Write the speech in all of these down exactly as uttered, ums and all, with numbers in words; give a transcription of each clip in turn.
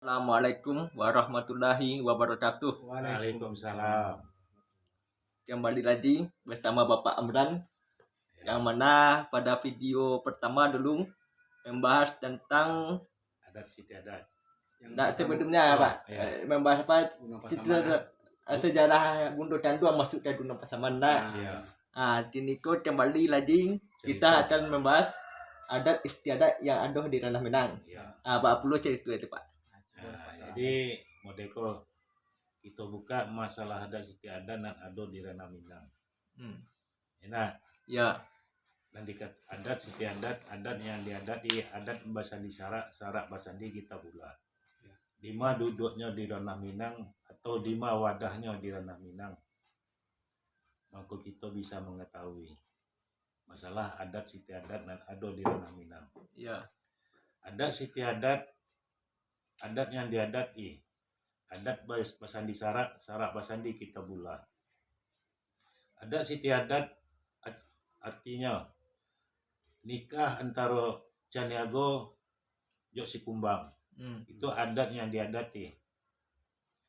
Assalamualaikum warahmatullahi wabarakatuh. Waalaikumsalam. Kembali lagi bersama Bapak Amran, yang mana pada video pertama dulu membahas tentang adat istiadat. Yang tak pertama, sebelumnya, oh, Pak, iya. Eh, membahas apa? Guna Pasar cerita Malam. Eh, sejarah Bundo Tanduang masuk ke Gunung Pasaman, nah. Ah, iya. Ah, kini ko kembali lagi, cerita. Kita akan membahas adat istiadat yang ada di Ranah Minang. Iya. Ah, Pak Pulo cerita itu, Pak. Ah, jadi, model ko, kita buka masalah adat istiadat nan ada di Ranah Minang. Hmm. Enak. Ya. Nan dikat-, adat istiadat, adat yang diadati, adat basandi sarak, sarak basandi kitabullah. Ya. Dima duduknyo di Ranah Minang atau dima wadahnyo di Ranah Minang, mako kito bisa mangatahui masalah adat istiadat nan ado di Ranah Minang. Ya. Adat istiadat, adat yang diadati, adat bas-, basandi sarak, sarak basandi kitabullah. Adat istiadat art-, artinyo nikah antaro Caniago jo Sikumbang. Hmm. Itu adat yang diadati.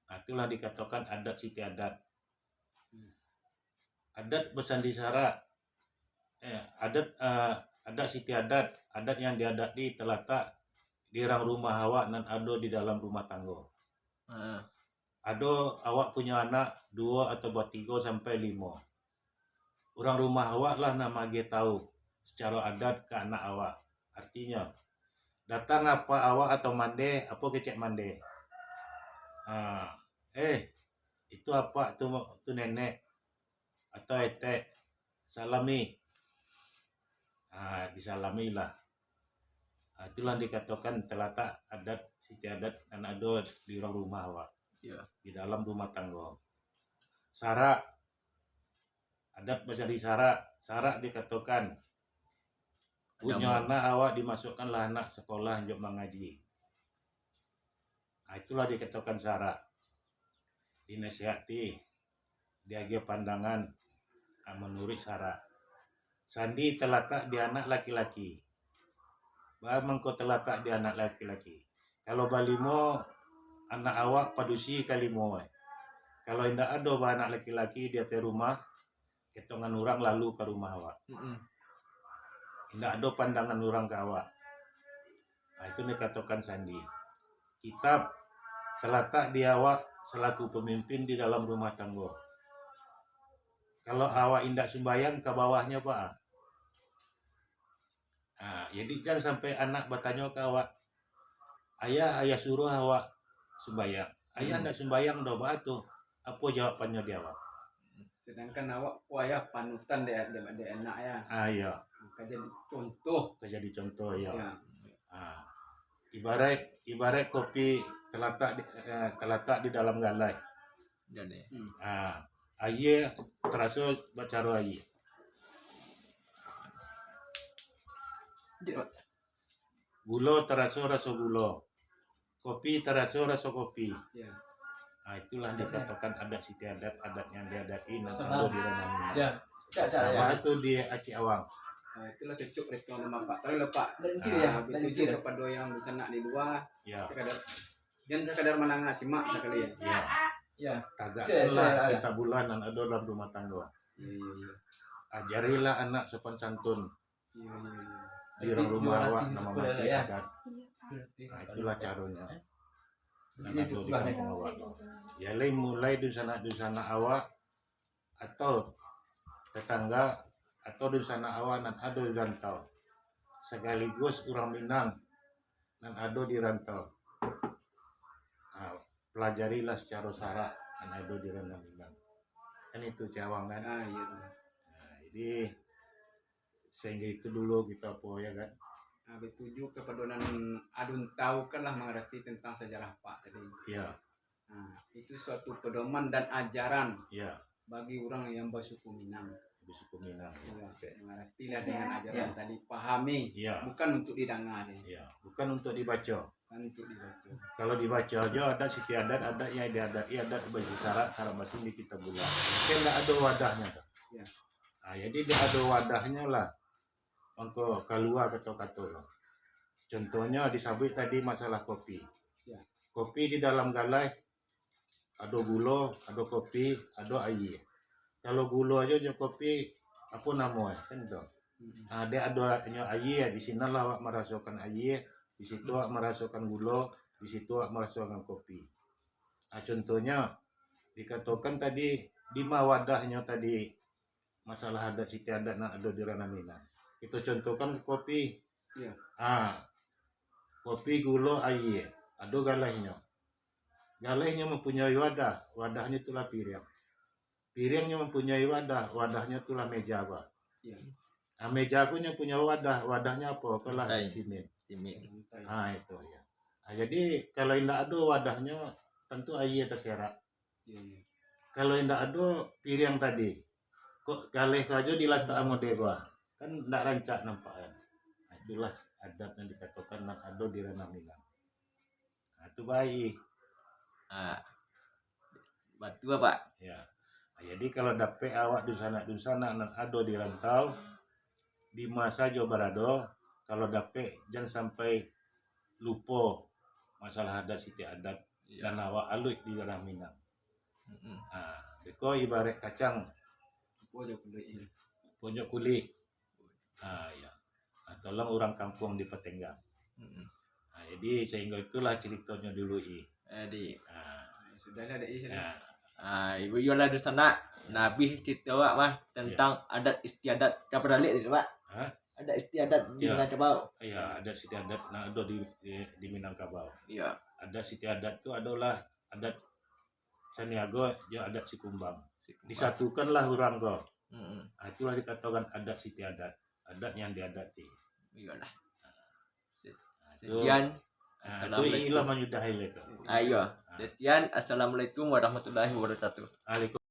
Nah, itulah dikatokan adat istiadat. Hmm. Adat basandi sarak, eh, adat, eh, adat istiadat, adat yang diadati talatak di rang rumah awak nan ado di dalam rumah tanggo. Ha. Ado awak punyo anak duo atau batigo sampai limo. Urang rumah awak lah nan maagiah tahu sacaro adat ka anak awak. Artinyo, datang apak awak atau mande, apo kecek mande. Ha, eh, itu apak tu, tu nenek atau etek, salami. Ha, disalamilah. Ha, itulah dikatokan talatak adat istiadat nan ado di urang rumah awak. Ya. Di dalam rumah tanggo. Sarak, adat basandi sarak, sarak dikatokan punyo anak awak dimasukkanlah anak sakolah untuak mangaji. Ha, itulah dikatokan sarak. Dinasihati, diagiah pandangan, ha, manuruik sarak. Sandi talatak di anak laki-laki. Baa mangko talatak di anak laki-laki? Kalau balimo, anak awak padusi kalimo, eh. Kalau indak ado baanak laki-laki di ateh rumah, ketongan urang lalu ka rumah awak. Mm-mm. Indak ado pandangan urang ka awak. Nah, itu dikatokan sandi. Kitab talatak di awak salaku pamimpin di dalam rumah tanggo. Kalau awak indak sumbayang, ka bawahnyo baa? Ha, jadi jan sampai anak batanyo ka awak, "Ayah, ayah suruah awak sumbayang." Ayah hmm. Ndak sumbayang doh, baa tu? Apo jawabannyo di awak? Sedangkan awak ko ayah panutan dek, dek, dek anak, ya. Ah, iya. Ka jadi contoh. Ka jadi contoh, iya. Ya. Ah. Ibarat, ibarat kopi talatak di, eh, talatak di dalam galeh. Jadi. Hmm. Ah, aia taraso bak caro aia. Jadi, Pak. Gulo taraso raso gulo. Kopi taraso raso kopi. Ya. Ah, itulah dikatakan adat siti adat, adat yang diadati, nan ado di Ranah Minang. Ya. Sama tu di Aceh Awang. Ah, itulah cocok dari tuan rumah, Pak. Tahu lah, Pak. Ah, betuju kepada yang dunsanak di lua. Ya. Sekadar, jan sekadar manangah, simak sakali, ya. Ya. Ya. Tagakkanlah kitabullah nan ado dalam rumah tanggo. Iya, iya, iya. Ajarilah anak sopan santun. Iya, iya, iya. Di urang rumah awak nan mamakai adat. Nah, itulah caronyo. Nan ado di kampuang awak tu. Yo, lai mulai dunsanak-dunsanak awak, atau tetangga, atau dunsanak awak nan ado di rantau. Sakaligus urang Minang nan ado di rantau. Nah, pelajarilah sacaro sarak nan ado di Ranah Minang. Kan itu cawang, kan? Ah, iya tu. Nah, jadi, sehingga itu dulu kita apa, ya kan? Ah, betuju kepada nan alun tahu kan lah mengerti tentang sejarah Pak tadi. Iya. Nah, itu suatu pedoman dan ajaran. Iya. Bagi urang yang basuku Minang. Basuku Minang, ya. Iya, oke. Mengertilah dengan ajaran tadi, pahami. Iya. Bukan untuk didanga, ya. Iya, bukan untuk dibaco. Bukan untuk dibaco. Kalau dibaco aja adat siti adat, adat yang diadati, adat bagi sarak, sarak masing di kitabullah. Kan ndak ado wadahnyo tu. Iya. Ah, jadi ndak ado wadahnyo lah. Mangko kalua kato-kato tu. Contohnyo disabuik tadi masalah kopi. Iya. Kopi di dalam galeh, ado gulo, ado kopi, ado aia. Kalau gulo ajo jo kopi, apo namo eh, kan tu. Ha, dek ado nyo aia, di sinanlah awak marasokan aia, di situ awak marasokan gulo, di situ awak marasokan kopi. Ha, contohnyo, dikatokan tadi, di ma wadahnyo tadi, masalah adat istiadat nan ado di Ranah Minang. Kito contohkan ke kopi. Iyo. Ha, kopi, gulo, aia, ado galehnyo. Galehnyo mampunyoi wadah, wadahnyo itulah piriang. Piriangnyo mampunyoi wadah, wadahnyo itulah meja, bah. Iyo. Ha, meja ko nyo punyo wadah, wadahnyo apo? Ko lah Lantai. Simin. Simin. Lantai. Ha, itu, iyo. Ha, jadi, kalau indak ado wadahnyo, tantu aia taserak. Iyo, iyo. Kalau indak ado piriang tadi, kok galeh sajo dilatak amo dek bah, kan indak rancak nampak kan. Nah, itulah adat yang dikatokan nan ado di Ranah Minang. Nah, itu baik. Ah, batua, Pak. Ya. Nah, jadi kalau dapek awak dunsanak-dunsanak nan ado di rantau, di ma sajo barado, kalau dapek, jan sampai lupo masalah adat istiadat Iya. dan awak aluih di Ranah Minang. Mm-mm. Ha, beko ibarat kacang. Lupo jo kulik. Lupo jo kulik. Ha, ya. Ha, tolong urang kampuang dipatenggang. Mm-mm. Ha, jadi sahinggo itulah ceritonyo dulu, I. Jadi, ha. Sudahlah, Dek, I, sana. Ha. Ah, ibu iyolah dunsanak. Nah, habis cerita awak mah tentang adat istiadat. Ka padalek tadi, Pak. Hah? Adat istiadat di Minangkabau. Iya, adat istiadat nan ado di, di, di Minangkabau. Iya. Adat istiadat tu adalah adat Saniago jo adat Sikumbang. Sikumbang. Disatukanlah urang ko. Mm-mm. Ah, itulah dikatokan adat istiadat. Adat yang diadati. Iyolah. Nah, tu, sekian. Ah, tu Assalamualaikum. Ilah manyudahi lah tu. Ah, iya. Ah. Sekian. Assalamualaikum warahmatullahi wabarakatuh. Waalaikum-